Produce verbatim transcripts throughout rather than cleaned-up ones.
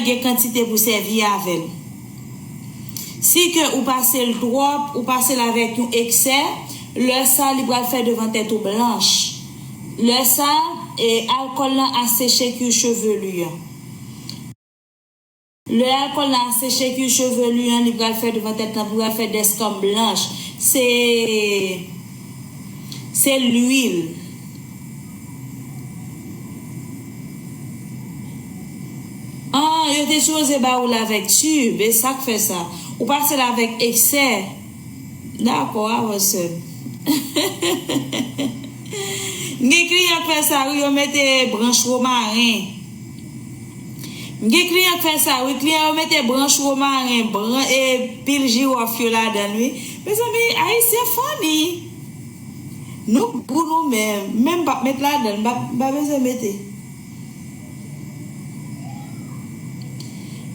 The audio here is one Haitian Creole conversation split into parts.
gen kantite pou sèvi avè l. Si ke ou pase l twòp, ou pase l avèk yon eksè, lè sa li pral fè devan tèt ou blanch. Lè sa, e, alkòl lan aseche cuir chevelu an. Lè alkòl lan aseche cuir chevelu an, li pral fè devan tèt lan, li pral fè dèskanm blanch. Se, se lwil. An, yo te sipoze ba ou l avèk tib, e sa k fè sa. Ou pase l avèk eksè. Dakò, avanse. M gen kliyan k fè sa, wi, yo mete branch womaren. M gen kliyan k fè sa, wi, kliyan yo mete branch womaren, bran, e pil jiwòf yo ladan l, wi. Mezanmi, Ayisyen funny. Nou gou nou menm, menm p ap met ladan l, m p ap, m pa bezwen mete.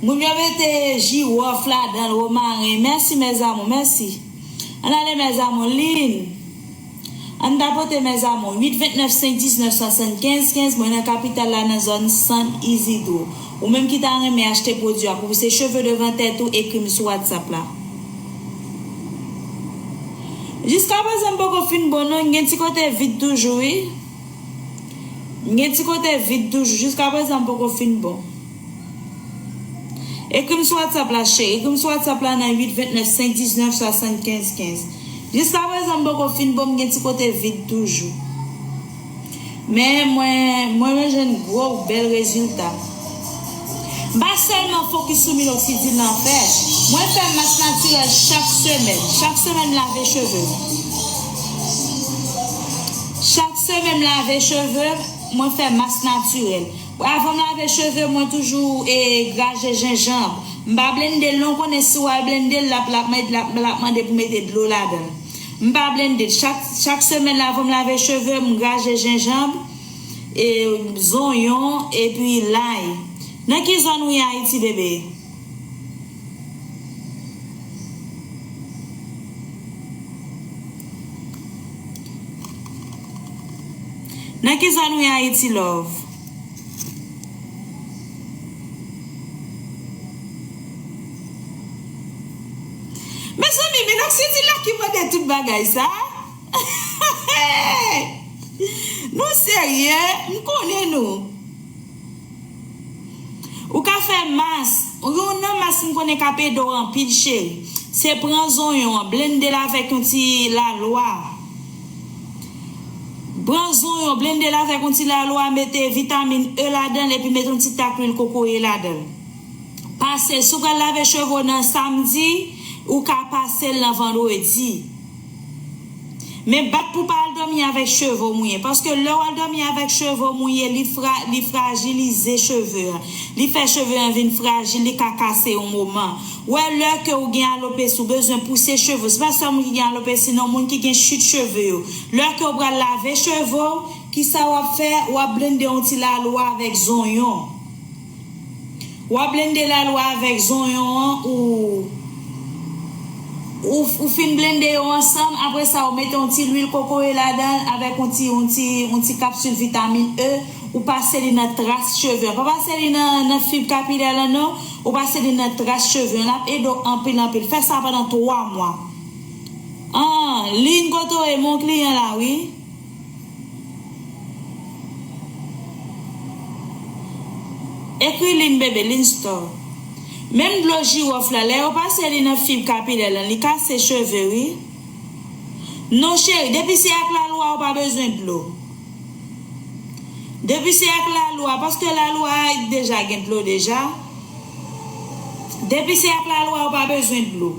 Moun yo mete jiwòf ladan l, womaren. Mèsi, mes amours, mèsi. Ann ale, mes amours, Lin. Ann tapote, mes amours. Uit ventnèf senk diznèf swasannkenz kenz, mwen nan kapital la, nan zòn San Isidro. Ou menm ki ta renmen achte pwodui a pou se cheve devan tèt ou, ekri m sou WhatsApp la. Jiskaprezan, m poko fin bon, non. M gen ti kote vid toujou, wi. M gen ti kote vid toujou. Jiskaprezan, m poko fin bon. Ekri m sou WhatsApp la, cheri. Ekri m sou WhatsApp la nan uit ventnèf senk diznèf swasannkenz kenz. Jiskaprezan, m poko fin bon, m gen ti kote vid toujou. Men mwen, mwen, mwen jwenn gwo, bèl rezilta. M pa sèlman fokis sou miloksidin nan fè. Mwen fè mas natirèl chak semèn. Chak semèn, m lave cheve m. Chak semèn, m lave cheve m, mwen fè mas natirèl. Avan m lave cheve, mwen toujou, e, graje jenjanm. M pa blende l, non, konnen si w al blende l, l ap, l ap, l ap, l ap mande pou mete dlo ladan l. M pa blende l. Chak, chak semèn, avan m lave cheve, m graje jenjanm, e, zonyon, epi lay. Nan ki zòn ou ye Ayiti, bebe? Nan ki zòn ou ye Ayiti, love? Mezanmi, men nan Sidi la ki mande tout bagay sa. Nou serye, m konnen nou. Ou ka fè mas. Youn nan mas m konnen k ap ede w anpil, cheri, se pran zonyon an, blende l avèk yon ti lalwa. Pran zonyon, blende l avèk yon ti lalwa, mete vitamin E ladan l, epi mete yon ti tak lwil kokoye ladan l. Pase, si w pral lave cheve w nan samdi, ou ka pase l nan vandredi. Men bat pou pa al dòmi avèk cheve w mouye, paske lè w al dòmi avèk cheve w mouye, li fra-, li frajilize cheve a. Li fè cheve an vin frajil, li ka kase yon moman. Ou wè, lè ke ou gen alopesi, ou bezwen pouse cheve w. Se pa sèl moun ki gen alopesi, non, moun ki gen chit cheve yo. Lè ke w pral lave cheve w, kisa w ap fè? W ap blende yon ti lalwa avèk zonyon. W ap blende lalwa avèk zonyon an, ou, ou, ou fin blende yo ansanm, apre sa, ou mete yon ti lwil kokoye ladan l avèk yon ti, yon ti, yon ti kapsil vitamin E, ou pase li nan tras cheve an. Pa pase li nan, nan fib kapilè lan, non, ou pase li nan tras cheve an. L ap ede w anpil, anpil. Fè sa pandan twa mwa. An, Lin, kote w ye? Mon kliyan la, wi. Ekri Lin, bebe, Lin Store. Menm dlo jiwòf la, lè yo pase li nan fib kapilè lan, li kase cheve, wi. Non, cheri, depi se ak lalwa, ou pa bezwen dlo. Depi se ak lalwa, paske lalwa a deja gen dlo deja. Depi se ak lalwa, ou pa bezwen dlo.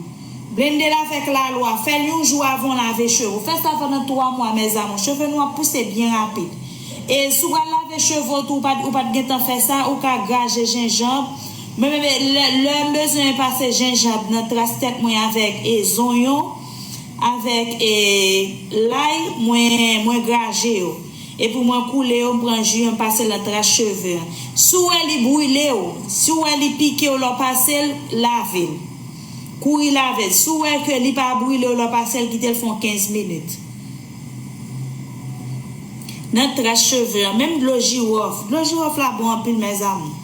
Blende l avèk lalwa. Fè l yon jou avan w lave cheve w. Fè sa pandan twa mwa, mes amours. Cheve nou ap pouse byen rapid. E si w pral lave cheve w tou, ou pa t, ou pa t gentan fè sa, ou ka graje jenjanm. Mwen menm, lè, lè m bezwen pase jenjanm nan tras tèt mwen avèk, e, zonyon, avèk, e, lay, mwen, mwen graje yo. Epi mwen koule yo, m pran ji an, m pase l nan tras cheve an. Si w wè li brile w, si w wè li pike w lè w pase l, lave l. Kouri lave l. Si w wè ke li pa brile w lè w pase l, kite l fè yon kenz minit. Nan tras cheve an, menm dlo jiwòf. Dlo jiwòf la bon anpil, mes amours.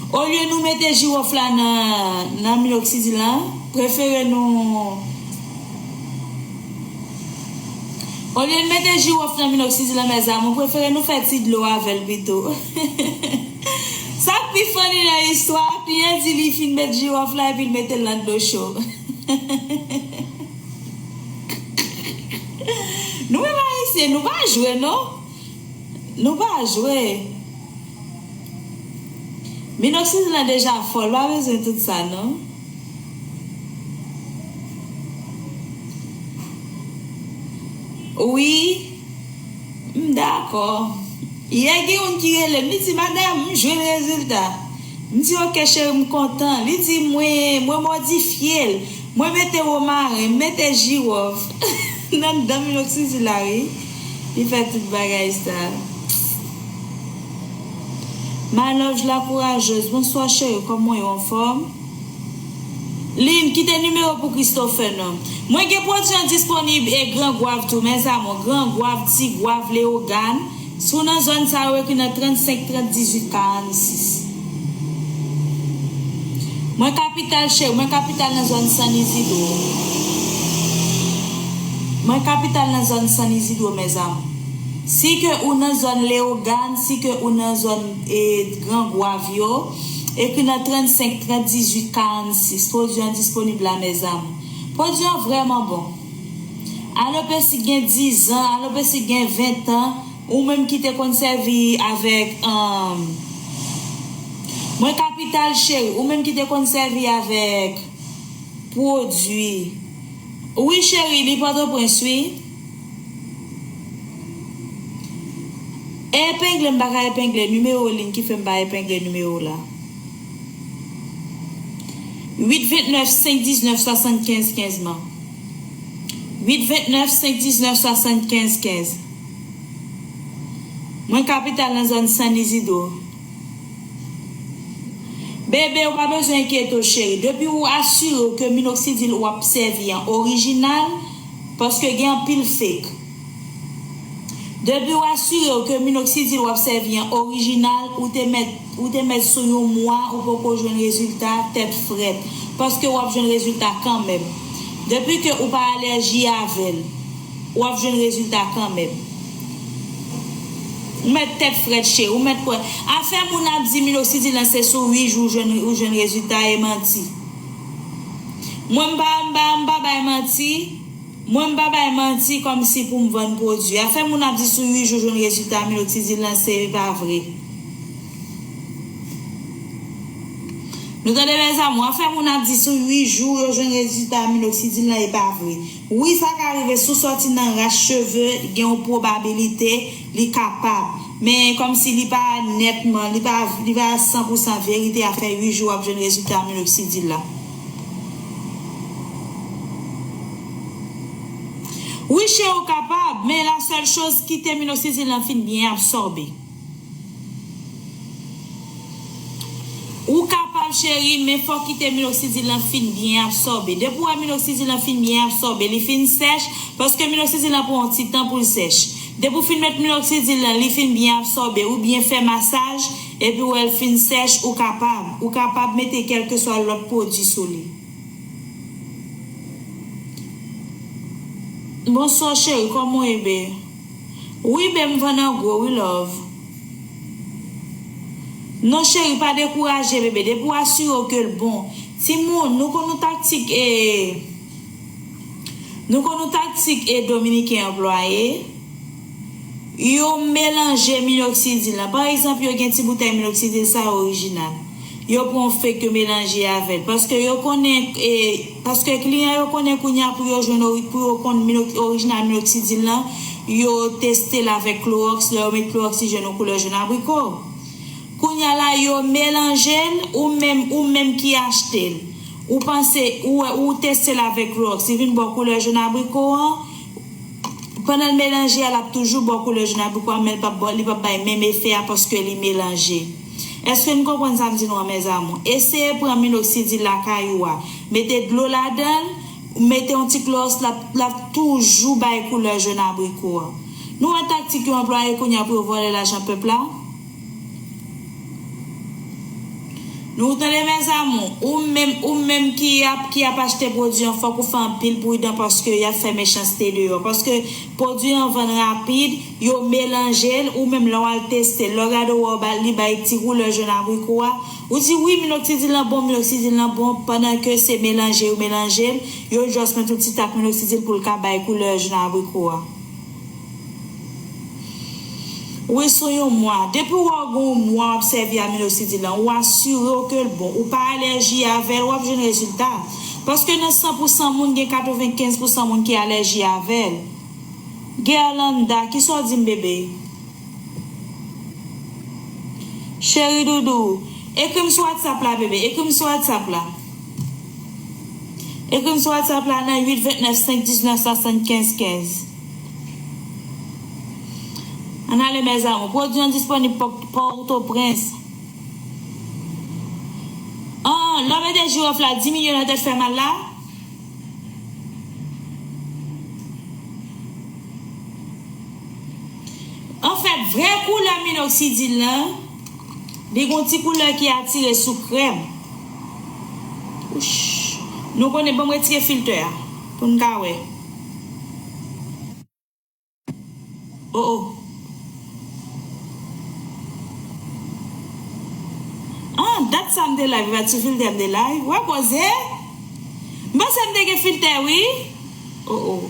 Olye nou mete jiwòf la nan, nan minoksidil la, prefere nou. Olye n mete jiwòf nan minoksidil la, mezanmi, prefere nou fè ti dlo avè l pito. Sa k pi funny nan istwa, kliyan di li fin met jiwòf la epi l mete l nan dlo cho. Nou menm Ayisyen, nou pa jwe, non. Nou pa jwe. Minoksidil la deja fò, l pa bezwen tout sa, non. Wi, m dakò. Yè gen youn ki rele m, li di, "Madanm, m jwenn rezilta." M di, "Oke, cheri, m kontan." Li di, "Mwen, mwen modifye l. Mwen mete womaren, m mete jiwòf." Nan, nan minoksidil la, wi. Li fè tout bagay sa. My love, la courageuse. Bonswa, cheri. Kòman w ye, w anfòm? Lynn, kite nimewo pou Christopher, non. Mwen gen pwodui an disponib e gran gwav tou, mes amours. Gran gwav, ti gwav, leyogàn. Si w nan zòn sa yo, ekri nan trannsenk, trant, dizuit, karannsis. Mwen kapital, cheri, mwen kapital nan zòn San Izidwo. Mwen kapital nan zòn San Izidwo, mes amours. Si ke ou nan zòn Leyogàn, si ke ou nan zòn, e, Gran Gwav yo, ekri nan trannsenk, trant, dizuit, karannsis. Pwodui an disponib la, mes amours. Pwodui an vrèman bon. Alopesi gen diz an, alopesi gen ven an, ou menm ki te konn sèvi avèk, um, mwen kapital cheri, ou menm ki te konn sèvi avèk pwodui. Wi, cheri, li Pòtoprens, wi. Epengle, m pa ka epengle nimewo Lynn ki fè m pa epengle nimewo la. Uit vennèf senk diznèf swasannkenz kenz, man. Uit vennèf senk diznèf swasannkenz kenz. Mwen kapital nan zòn San Izidwo. Bebe, ou pa bezwen enkyete w, cheri. Depi ou asire w ke minoksidil w ap sèvi an orijinal, paske gen anpil fake. Depi w asire w ke minoksidil w ap sèvi an orijinal, ou te mèt, ou te mèt sou yon mwa, ou poko jwenn rezilta, tèt frèt. Paske w ap jwenn rezilta kanmenm. Depi ke ou pa alèji avè l, w ap jwenn rezilta kanmenm. Ou mèt tèt frèt, cheri, ou mèt kwè. Afè moun ap di minoksidil lan se sou uit jou ou jwenn, ou jwenn rezilta, e manti. Mwen, m pa, m pa, m pa bay manti. Mwen, m pa bay manti kòmsi pou m vann pwodui. Afè moun ap di sou uit jou jwenn rezilta minoksidil lan, se pa vre. Nou tande, mes amours, afè moun ap di sou uit jou yo jwenn rezilta minoksidil lan, e pa vre. Wi, sa ka rive si w sòti nan rach cheve, gen yon pwobabilite, li kapab. Men kòmsi li pa nètman, li pa, li pa san pou san verite, afè uit jou w ap jwenn rezilta minoksidil la. Wi, cheri, ou kapab, men la sèl choz, kite minoksidil lan fin byen absòbe. Ou kapab, cheri, men fò kite minoksidil lan fin byen absòbe. Depi w wè minoksidil lan fin byen absòbe, li fin sèch, paske minoksidil lan pran yon ti tan pou l sèch. Depi w fin met minoksidil lan, li fin byen absòbe, oubyen fè masaj, epi w wè l fin sèch, ou kapab, ou kapab mete kèlkeswa lòt pwodui sou li. Bonswa, cheri, kòman w ye, be? Wi, be, m vann an gwo, wi, love. Non, cheri, pa dekouraje, bebe. Depi w asire w ke l bon. Timoun, nou konn yon taktik, e, nou konn yon taktik, e, Dominiken anplwaye. Yo melanje minoksidil la. Pa egzanp, yo gen ti boutèy minoksidil sa yo orijinal. Yo pran yon fake, yo melanje avè l. Paske yo konnen, e, paske kliyan yo konnen kounye a pou yo jwenn ori-, pou yo konn minok-, orijinal minoksidil lan, yo teste l avèk klowòks. Lè yo met klowòks, li jwenn yon koulè jòn abriko. Kounye a la, yo melanje l, ou menm, ou menm ki achte l. Ou panse, ou, ou teste l avèk klowòks, li vin ba w koulè jòn abriko an, pandan l melanje a, l ap toujou ba w koulè jòn abriko a, men l p ap ba w, li p ap bay menm efè a paske li melanje. Èske n konprann sa m di nou an, mes amours? Eseye pran minoksidil lakay ou a, mete dlo ladan l, mete yon ti klowòks, l ap, l ap toujou bay koulè jòn abriko a. Nou wè taktik yo anplwaye kounye a pou yo vòlè lajan pèp la? Nou tande, mes amours, ou menm, ou menm ki ap, ki ap achte pwodui an, fòk ou fè anpil pridan paske y ap fè mechanste deyò. Paske pwodui an vann rapid, yo melanje l, ou menm lè w al teste l, lè w gade w wè li bay ti koulè jòn abriko a, ou di, "Wi, minoksidil lan bon, minoksidil lan bon," pandan ke se melanje yo melanje l, yo just met yon ti tak minoksidil pou l ka bay koulè jòn abriko a. Wi, sou yon mwa. Depi w gen yon mwa w ap sèvi a minoksidil lan, ou asire w ke l bon. Ou pa alèji avè l, w ap jwenn rezilta. Paske nan san pou san moun, gen katrevenkenz pou san moun ki alèji avè l. Gerlanda, kisa w di m, bebe? Cheri doudou, ekri m sou WhatsApp la, bebe. Ekri m sou WhatsApp la. Ekri m sou WhatsApp la nan uit vennèf senk diznèf swasannkenz kenz. Ann ale, mes amours. Pwodui an disponib Pò-, Pòtoprens. An, lè w mete jiwòf la diminye nan tèt fè mal la. Anfèt, vrè koulè minoksidil lan, li gon ti koulè ki atire sou krèm. Ouch. Nou konnen, ban m retire filtè a pou n ka wè. Oh, oh. Ah, dat sa m te live, pa t sou filtè m te live. Wè koze. M panse m te gen filtè, wi. Oh, oh.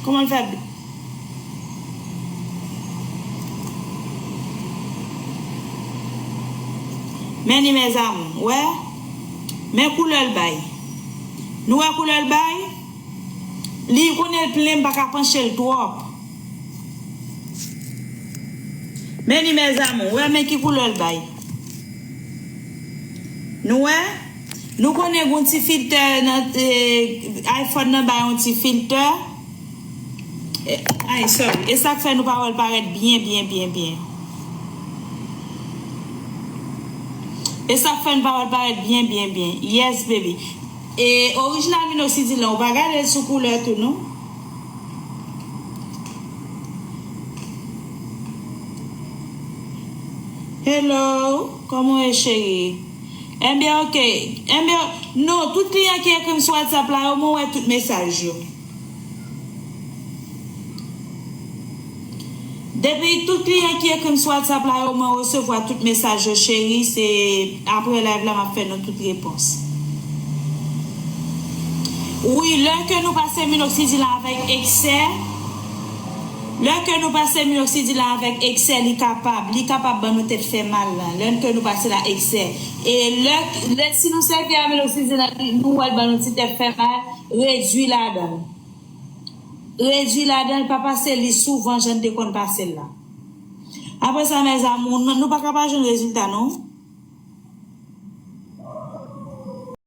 Kòman l fè? Men li, mes amours, wè. Men koulè l bay. Nou wè koulè l bay? Li konnen l plen, m pa ka panche l twòp. Men li, mes amours, wè men ki koulè l bay. Nou wè? Nou konnen gon ti filtè nan, eh, iPhone nan bay yon ti filtè. Eh, ay, sorry. E sa k fè nou pa wè l parèt byen, byen, byen, byen. E sa k fè nou pa wè l parèt byen, byen, byen. Yes, baby. E orijinal minoksidil lan, ou pa gade l sou koulè tou, non? Hello, kòman w ye, cheri? Enben, ok. Enben, non, tout kliyan ki ekri m sou WhatsApp la, yo, mwen wè tout mesaj yo. Depi tout kliyan ki ekri m sou WhatsApp la, yo, mwen resevwa tout mesaj yo, cheri. Se apre live la, m ap fè nou tout repons. Wi, lè ke nou pase minoksidil la avèk eksè, lè ke nou pase minoksidil la avèk eksè, li kapab, li kapab ban nou tèt fè mal la, lè ke nou pase la eksè. E lè, lè si nou sèvi a minoksidil la, nou wè l ban nou ti tèt fè mal, redwi ladan l. Redwi ladan l, pa pase li souvan jan n te konn pase l la. Apre sa, mes amours, nou, nou pa ka pa jwenn rezilta, non.